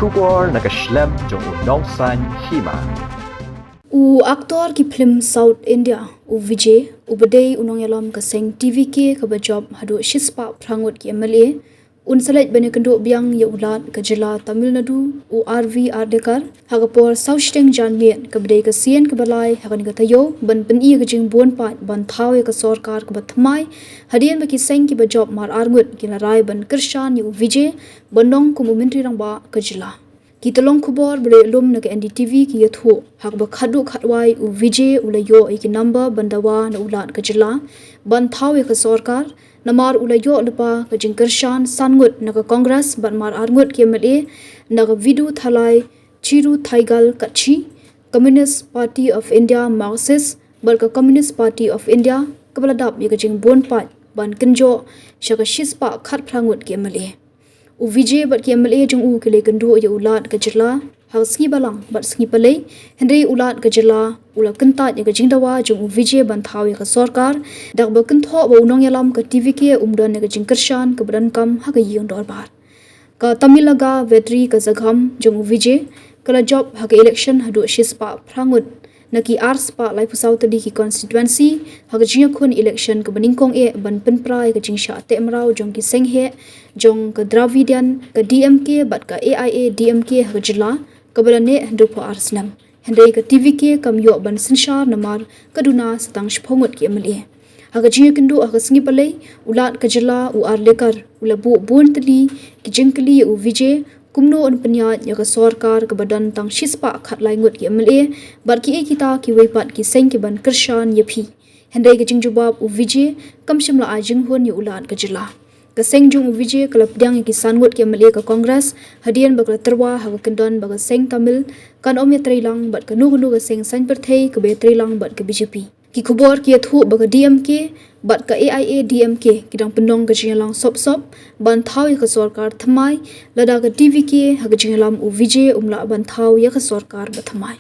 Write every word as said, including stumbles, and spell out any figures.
Khubor na ka shlem jong u Nongsaiñ Hima. U aktor ki phlim South India, u Vijay, uba dei u nongïalam ka seng T V K kaba jop haduh shispah phra ngut ki M L A, un sa leit ban ïakynduh biang ïa u Lat ka jylla Tamil Nadu, u R V Ardekar, ha ka por saw shiteng janmiet kaba dei ka sien kaba lai ha kane ka taïew ban pyni ïa ka jingbun paid ban thaw ïa ka sorkar kaba thymmai, hadien ba ki seng kiba jop mar ar ngut ki la rai ban kyrshan ïa u Vijay ban long kum u Myntri Rangbah ka jylla. Ki tyllong khubor ba la ïalum na ka N D T V ki ïathuh, ha kaba khatduh khatwai u Vijay u la ïoh ïa ki number ban dawa na u Lat ka jylla ban thaw ïa ka sorkar, namar u la ïoh lypa ka jingkyrshan san ngut na ka Congress bad mar ar ngut ki M L A na ka Viduthalai Chiruthaikal Katchi, Communist Party of India Marxist, bad ka Communist Party of India kaba la dap ïa ka jingbun paid ban kynjoh sha ka shispah khatphra ngut ki M L A. U Vijay bad ki M L A jong u ki la ïakynduh ïa u Lat ka jylla ha ka sngi Balang bad sngi Palei, hynrei u Lat ka jylla u la kyntait ïa ka jingdawa jong u Vijay ban thaw ïa ka sorkar, da kaba kynthoh ba u nongïalam ka T V K um don ïa ka jingkyrshan kaba donkam ha ka ïing dorbar. Ka Tamilaga Vetri ka jingïakhun jong u Vijay ka la jop ha ka election haduh shispah phra ngut na ki arspah laiphew saw tylli ki constituency, ha ka jingïakhun election kaba nyngkong eh ban pynpra ïa ka jingshah teh mraw jong ki seng heh jong ka Dravidian, ka D M K bad ka A I A D M K ha ka jylla, kaba la neh hynriewphew ar snem. Hynrei ka T V K kam ïoh ban synshar namar ka duna sa tang shiphew ngut ki M L A. Ha ka jingïakynduh ha ka sngi Palei, u Lat ka jylla u Ardekar u la buh bun tylli ki jingkylli ïa u Vijay, kumno un pynïaid ïa ka sorkar kaba don tang shispah khatlai ngut ki M L A bad kiei kita kiwei pat ki seng ki ban kyrshan ïa phi. Hynrei ka jingjubab u Vijay kam shym la ai jinghun ïa u Lat ka jylla. Ka seng jong u Vijay ka la pdiang ïa ki san ngut ki M L A ka Congress, hadien ba ka la tyrwa ha ka kyndon ba ka seng Tamil kan ym ïatreilang bad kano kano ka seng saiñ pyrthei kaba ïatreilang bad ka B J P. Ki khubor ki ïathuh ba ka D M K bad ka A I A D M K ki dang pynlong ka jingïalang sop sop ban thaw ïa ka sorkar thymmai, lada ka T V K ha ka jingïalam u Vijay um lah ban thaw ïa ka sorkar ba thymmai.